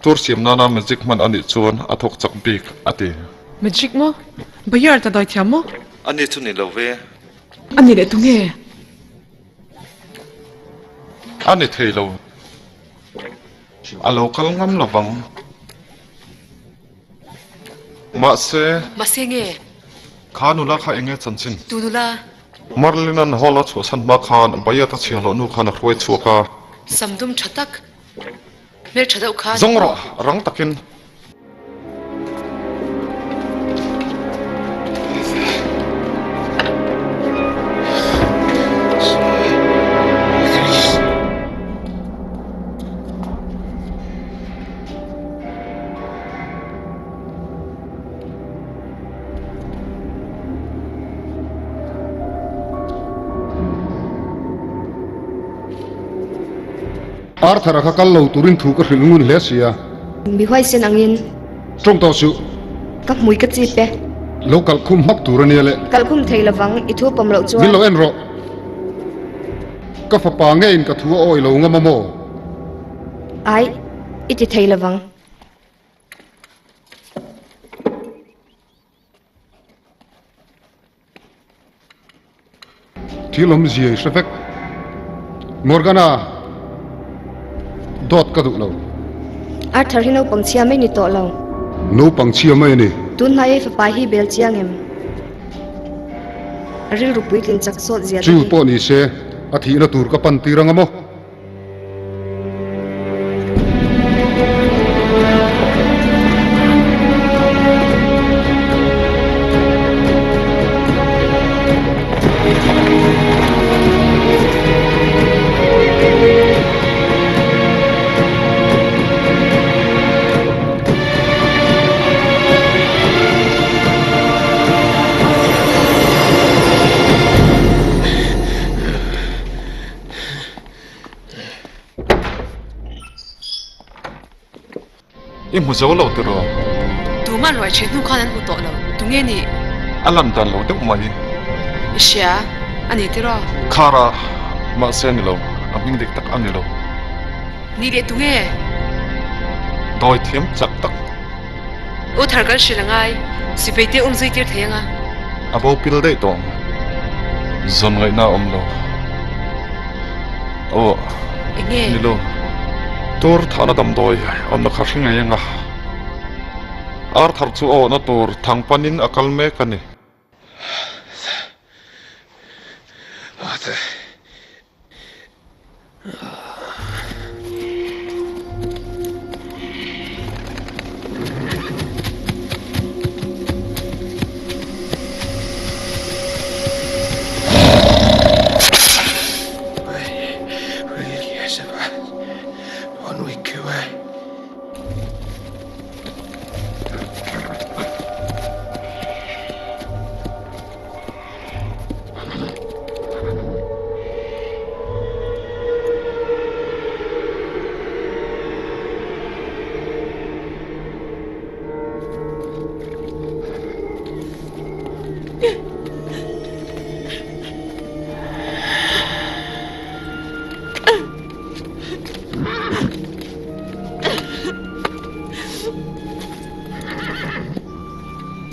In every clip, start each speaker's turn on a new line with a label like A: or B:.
A: Tur siam nana magic hman a nih chuan a thawk chak bik, a ti.
B: Magic maw? Bayard a dawi thiam maw?
A: A ni chu ni lo ve.
B: A ni leh tunge?
A: A ni thei lo. A lo kal ngam lo vang. Mahse.
B: Mahse nge?
A: Kha nula kha enge chanchin?
B: Tu nula?
A: Merlin-a'n hall a chhuahsan hma khan Bayard a chhiahhlawh nu khan a hruai chhuak a.
B: Sam dum tha tak. Hmeltha deuh khan.
A: Zawng rawh, rang takin.
C: Arthur-a kha kal lo turin thu ka hrilh ngun hle sia.
D: Mi huaisen angin.
C: Tawng tawh suh.
D: Ka hmui ka chip e.
C: Lo kalh khum hmak tur a nia le.
D: Kalh khum thei lovang, i thu pawm loh chuan.
C: Min lo en rawh. Ka fapa ngeiin ka thu a awi lo ngam a maw?
D: Ai, i ti thei lovang.
C: Thil awmzia i hre vek. Morgana, dawt ka duh lo.
D: Arthur hi naupang chhia mai ni tawh lo.
C: Naupang chhia mai a ni.
D: Tun hmai ei fapa hi bel chiang em? A rilru puitlin chak sawt zia te hi.
C: Chu pawh ni se, a thihna tur ka pan tir anga maw?
A: I hmu zo lo tiraw?
B: Tuman ruai ṭhen hnu khan an hmu tawh lo. Tunge nih?
A: A lan dan lo deuh mai.
B: I hria a ni tiraw?
A: Khara, mahse a ni lo. A hming dik tak a ni lo.
B: Nih leh tunge?
A: Dawi thiam chak tak.
B: U thar kan hrilh angai, sipai te um zui tir thei anga.
A: A bo pil daih tawh ang. Zawn ngaihna a awm lo. Aw.
B: Enge?
A: Ni lo. Tur thahna damdawi awmna kha hre ngei anga. Arthur chu a awhna tur thang panin a kal mek a ni.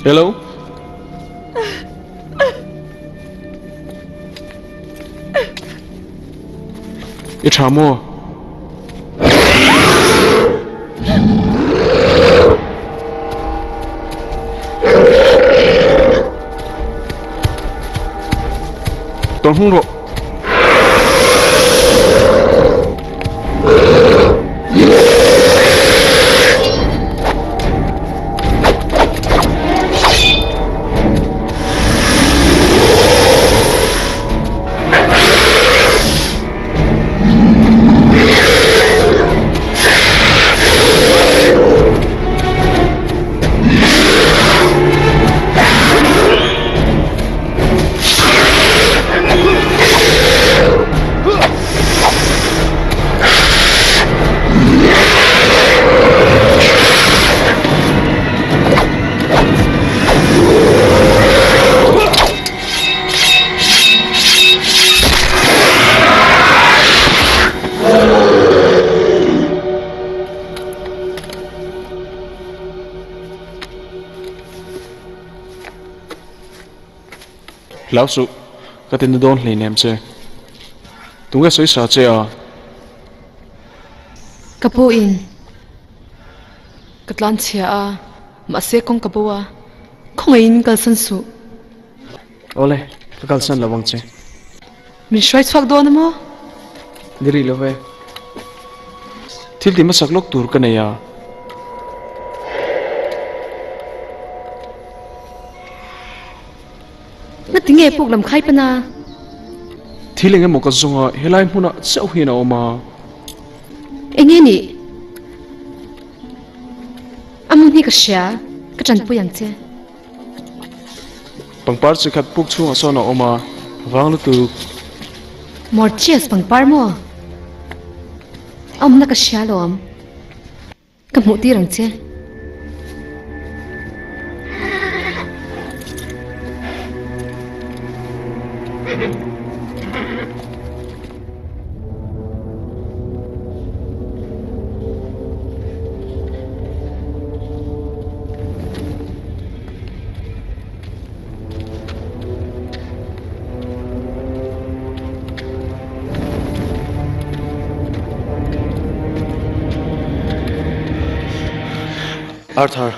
E: Hello. I tha maw? Tawng hung rawh. Hlau suh, ka ti na dawn hleinem che. Tunge sawi sa che a?
B: Ka pu in ka tlan chhia a, mahse kawng ka bo a, khawngaihin min kalsan suh.
E: Awle, ka kalsan lo ang che.
B: Min hruai chhuak dawn a maw?
E: Ni rih lo ve. Thil ti hmasak lawk tur ka nei a.
D: Na tinge puk lam khai pana?
E: Thil eng emaw ka zawng a, helai hmunah chauh hian a awm a.
D: Enge nih? A hmun hi ka hria, ka tanpui ang che.
E: Pangpar chi khat puk chhungah sawn a awm a, vang lutuk.
D: Mortius pangpar maw? A awmna ka hria lawm. Ka hmuh tir ang che.
E: Arthur.